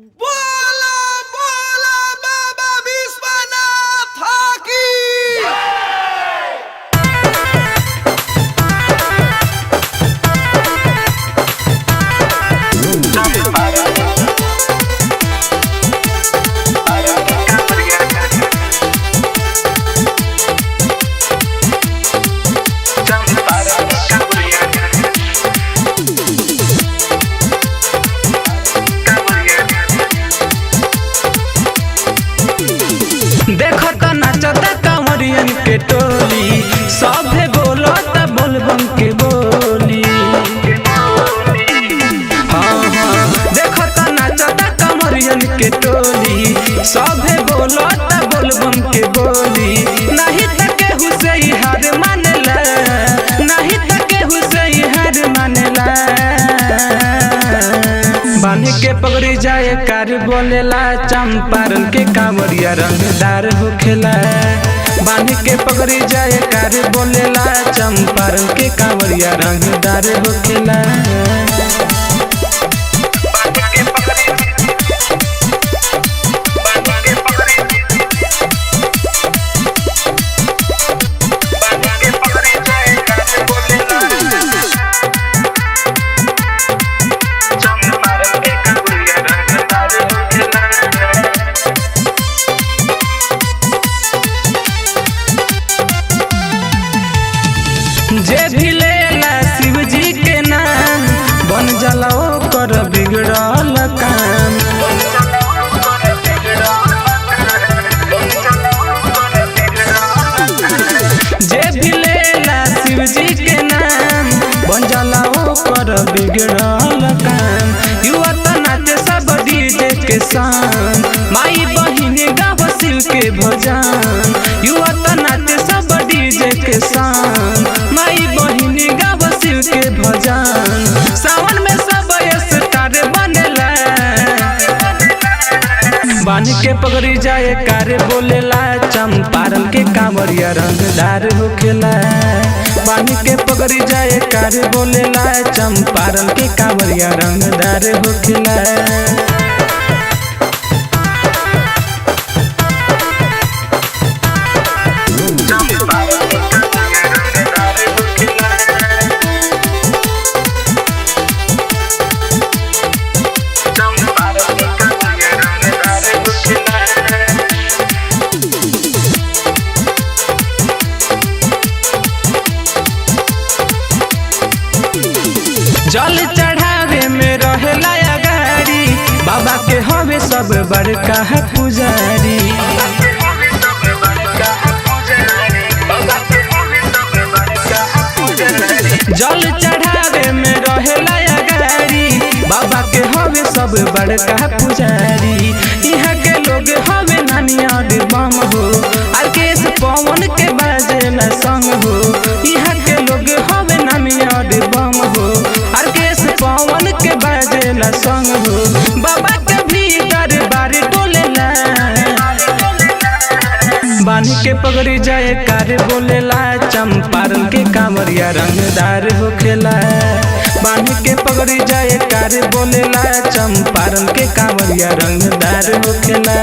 बोला बोला बाबा विश्वनाथ की। देखत नाचता कांवरियन के टोली, सभे बोलत बोलबम के बोली। हाँ हाँ, देखत नाचता कांवरियन के टोली, सभे बोलत बोलबम के बोली। नहीं त केहू से ही हार मानेला, नहीं त केहू से ही हार मानेला। बांध के पगड़ी जाए कार बोलेला, चंपारण के कांवरिया रंगदार होखेला। बांध के पगड़ी जाए कार बोलेला, चंपारण के कांवरिया रंगदार होखेला। जे भी लेला शिव जी के नाम, बन जाला ओकर बिगड़ल काम। जे भी लेला शिव जी के नाम, बन जाला ओकर बिगड़ल काम। युवा त नाचे सब डीजे के संग, माई बहिन गाव शिव के भजन। युवा त नाचे सब डीजे के संग, माई बहिन गाव शिव के भजन। सावन में सब स्टार बनेला, बांध के पगड़ी जाए कार बोलेला, चंपारण के कांवरिया रंगदार होखेला। बांध के पगड़ी जाए कार बोलेला, चंपारण के कांवरिया रंगदार होखेला। जल चढ़ावे में रहेला गाड़ी, बाबा के हवे सब बड़का है पुजारी। जल चढ़ावे में रहेला गाड़ी, बाबा के हवे सब बड़का पुजारी। यहाँ के लोग हवे नानिया बम हो, आरकेश पवन के बाजेला संग हो। यहाँ के लोग हवे नानिया बम हो, आरकेश पवन के बाजेला संग हो। बाबा के भीतर बार टोलेला, बांध के पगड़ी जाए कार बोलेला, चंपारण के कांवरिया रंगदार होखेला। बांध के पगड़ी जाए कार बोलेला, चंपारण के कांवरिया रंगदार होखेला।